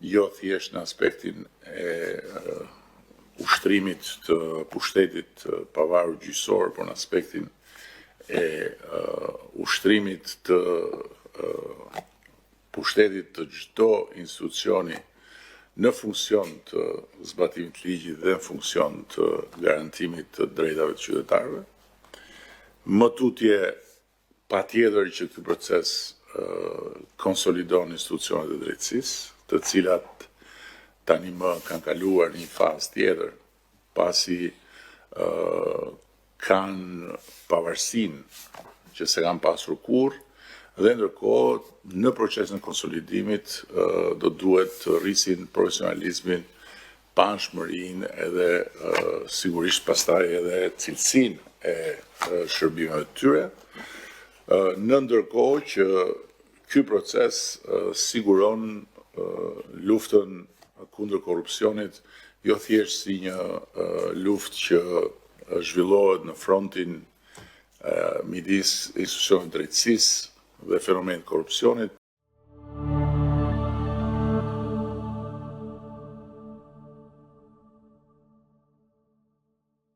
jo thjesht në aspektin e ushtrimit të pushtetit të pavarur gjyqësor, por në aspektin e ushtrimit të pushtetit të çdo institucioni në funksion të zbatimit të ligjit dhe në funksion të garantimit të drejtave të qytetarëve. Më tutje, patjetër që ky proces konsolidon institucionet e drejtësisë, të cilat tani më kanë kaluar në një fazë tjetër, pasi kanë pavarësinë që s'e kanë pasur kurrë, dhe ndërkohë në procesin e konsolidimit do duhet të rrisin profesionalizmin, paanshmërinë edhe sigurisht pastaj edhe cilësinë e shërbimeve të tyre. Në ndërkohë që ky proces siguron luftën kundër korrupsionit, jo thjesht si një luftë që zhvillohet në frontin midis institucionit të drejtësisë dhe fenomenit të korrupsionit,